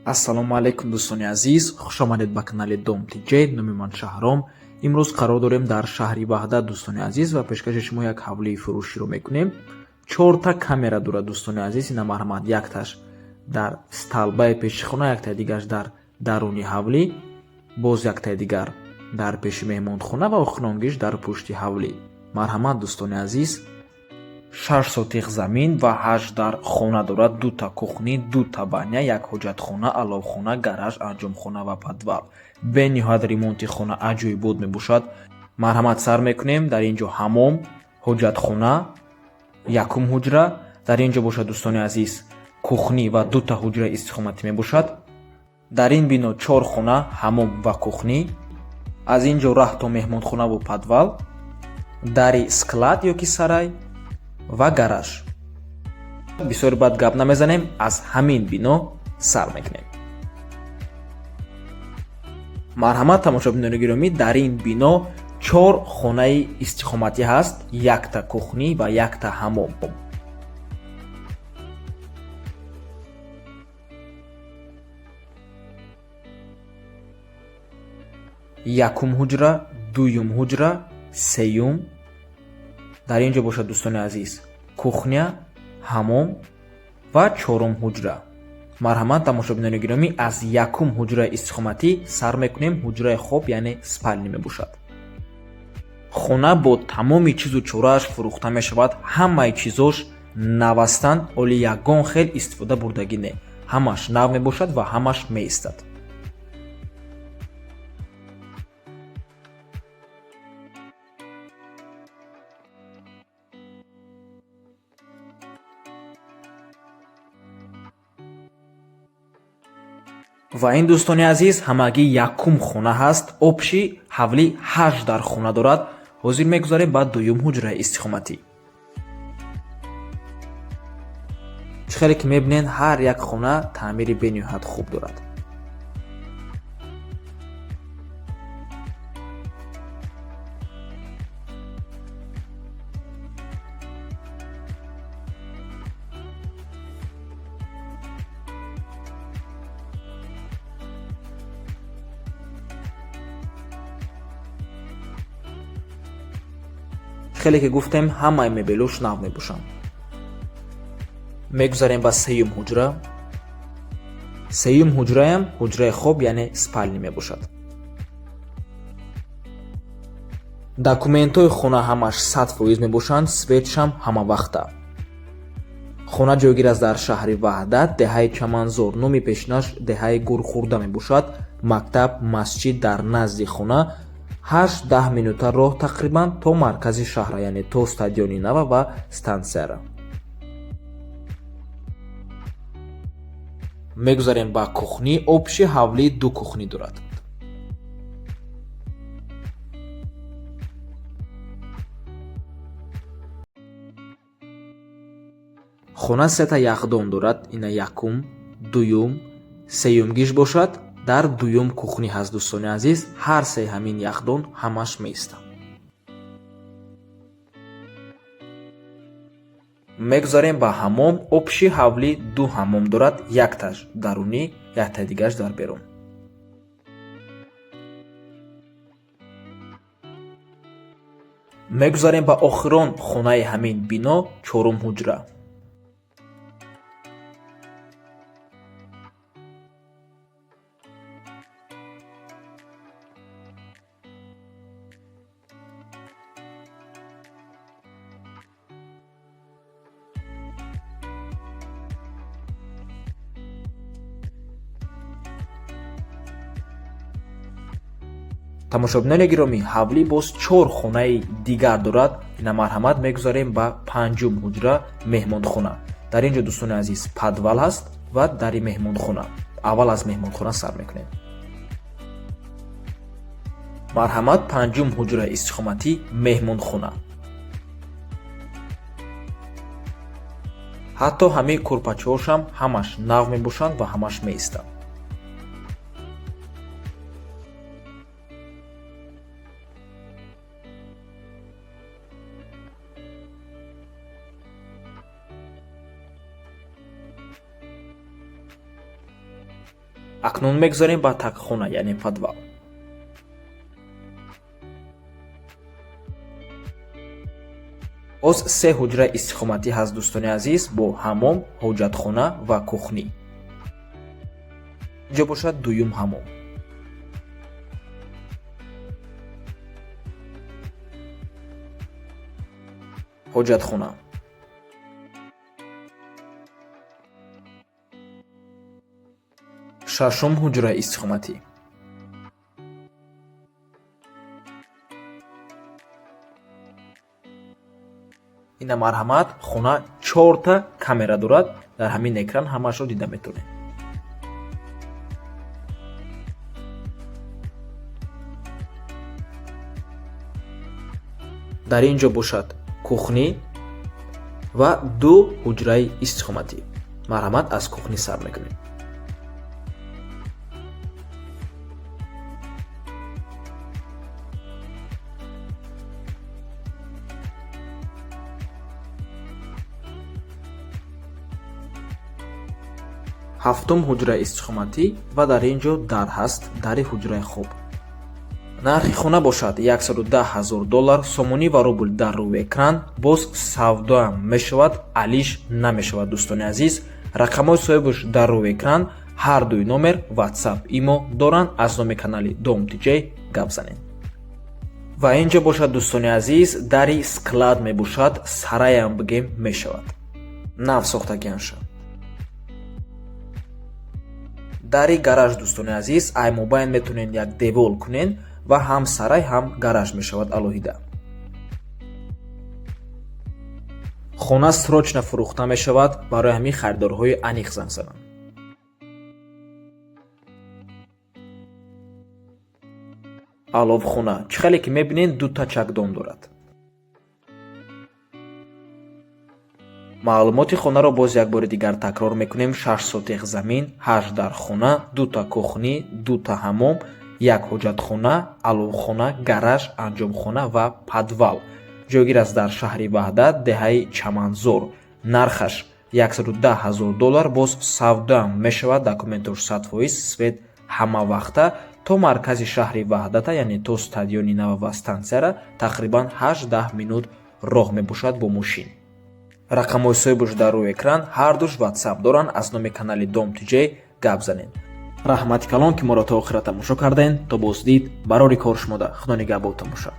Ассалому алайкум, дӯстони азиз, хушомадед ба канали Дом Тҷ. Номи ман Шаҳром. Имрӯз қарор дорем дар шаҳри Ваҳдат, дӯстони азиз, ва пешкаши шумо як ҳавлии фурӯширо мекунем. Чорта камера дорад, дӯстони азиз. Ина, марҳамат, якташ дар столбаи пеши хона, яктаи дигараш дар даруни ҳавлӣ, боз яктаи дигар дар пеши меҳмонхона ва охиронгиш дар пушти ҳавлӣ. Марҳамат, дӯстони азиз, 6 сотих замин ва ҳашт дар хона дорад, дута кухни, дута баня, як ҳоҷатхона, аловхона, гараж, анҷомхона ва подвал. Бениҳоят ремонти хона аҷоибот мебошад. Марҳамат, сар мекунем. Дар ин ҷо ҳамом, ҳоҷатхона, якум ҳуҷра. Дар ин ҷо бошад, дӯстони азиз, кухни ва дута ҳуҷраи истиқоматӣ мебошад. Дар ин бино чор хона, ҳамом ва кухни. Аз ин ҷо раҳ то меҳмонхонаву подвал, дари склад ёки сарай ва гараж. Бисёр бад гап намезанем, аз ҳамин бино сар мекунем. Марҳамат, тамошобинони гиромӣ, дар ин бино чор хонаи истиқоматӣ ҳаст, якта кухни ва якта ҳамом. Якум ҳуҷра, дуюм ҳуҷра, сеюм. Дар ин ҷо бошад, дӯстони азиз, кухня, ҳамом ва чорум ҳуҷра. Марҳамат, тамошобинони гиромӣ, аз якум ҳуҷраи истиқоматӣ сар мекунем. Ҳуҷраи хоб, яъне спальня мебошад. Хона бо тамоми чизу чорааш фурӯхта мешавад. Ҳамаи чизош навастанд, оли ягон хел истифода бурдагӣ не, ҳамаш нав мебошад ва ҳамаш меистад. Ва ин, дӯстони азиз, ҳамагӣ якум хона ҳаст. Общий ҳавлӣ ҳашт дар хона дорад. Ҳозир мегузарем ба дуюм ҳуҷраи истиқоматӣ. Чӣ хеле ки мебинед, ҳар як хона таъмири бениҳоят хуб дорад. Хеле ки гуфтем, ҳамаи мебелош нав мебошанд. Мегузарем ба сеюм ҳуҷра. Сеюм ҳуҷраям ҳуҷраи хоб, яъне спальня мебошад. Документҳои хона ҳамаш 100% мебошанд, светшам ҳамавақта. Хона ҷойгир аст дар шаҳри Ваҳдат, деҳаи Чаманзор, номи пешинаш деҳаи Гурхурда мебошад. Мактаб, масҷид дар назди хона, 8-10 минута роҳ тақрибан то маркази шаҳра, яъне то стадиони нава ва стансияра. Мегузарем ба кухни. Общий ҳавлӣ ду кухни дорад. Хона сета яхдон дорад. Ина якум, дуюм, сеюмгиш бошад дар дуюм кухни ҳаст. Дӯстони азиз, ҳар се ҳамин яхдон ҳамаш меистанд. Мегузарем ба ҳамом. Общий ҳавлӣ ду ҳамом дорад, якташ дарунӣ, яктаи дигараш дар берун. Мегузарем ба охирон хонаи ҳамин бино, чорум ҳуҷра. Тамошобинони гиромӣ, ҳавлӣ боз чор хонаи дигар дорад. Ина, марҳамат, мегузарем ба панҷум ҳуҷра, меҳмонхона. Дар ин ҷо, дӯстони азиз, подвал ҳаст ва дари меҳмонхона. Аввал аз меҳмонхона сар мекунем. Марҳамат, панҷум ҳуҷраи истиқоматӣ, меҳмонхона. Ҳатто ҳамаи кӯрпачаҳошам ҳамаш нав мебошанд ва ҳамаш меистанд. Акнун мегузарем ба тагхона, яъне подвал. Боз се ҳуҷраи истиқоматӣ ҳаст, дӯстони азиз, бо ҳаммом, ҳоҷатхона ва кухнӣ. Инҷо бошад дуюм ҳаммом. Ҳоҷатхона. Шашум ҳуҷраи истиқоматӣ. Ина марҳамат, хона чорта камера дорад, дар ҳамин экран ҳамаашро дида метавонед. Дар ин ҷо бошад кухнӣ ва ду ҳуҷраи истиқоматӣ. Марҳамат, аз кухнӣ сар мекунем. Ҳафтум ҳуҷраи истиқоматӣ ва дар ин ҷо дар ҳаст, дари ҳуҷраи хоб. Нархи хона бошад 110 000 доллар, сомонӣ ва рубл дар рӯи экран. Боз савдоам мешавад, алиш намешавад, дӯстони азиз. Рақамҳои соҳибаш дар рӯи экран, ҳар дуи номер WhatsApp, имо доранд. Аз номи канали Дом ТJ гап занед. Ва ин ҷо бошад, дӯстони азиз, дари склад мебошад, сараям бигем мешавад. Нав сохтагианша. Дари гараж, дӯстони азиз, ай мобайн метавонед як девол кунед ва ҳам сарай, ҳам гараж мешавад алоҳида. Хона срочно фурӯхта мешавад, барои ҳамин харидорҳои аниқ занг зананд. Аловхона, чӣ хеле ки мебинед, дута чакдон дорад. Маълумоти хонаро боз як бори дигар такрор мекунем: 6 сотих замин, 8 дар хона, дута кухнӣ, дута ҳаммом, як ҳоҷатхона, аловхона, гараж, анҷомхона ва подвал. Ҷойгир аст дар шаҳри Ваҳдат, деҳаи Чаманзор. Нархаш 110 000 доллар, боз савдоам мешавад, документош 100%, свет ҳамавақта. То маркази шаҳри Ваҳдата, яъне то стадиони нава ва стансияра тақрибан 8-10 минут роҳ мебошад бо мошин. Рақамҳои соҳибаш дар рӯи экран, ҳардуш WhatsApp доранд. Аз номи канали Дом ТJ гап занед. Раҳмати калон, ки моро то охира тамошо кардем. То боздид, барори кор шумода. Худо нигаҳбонтон бошад.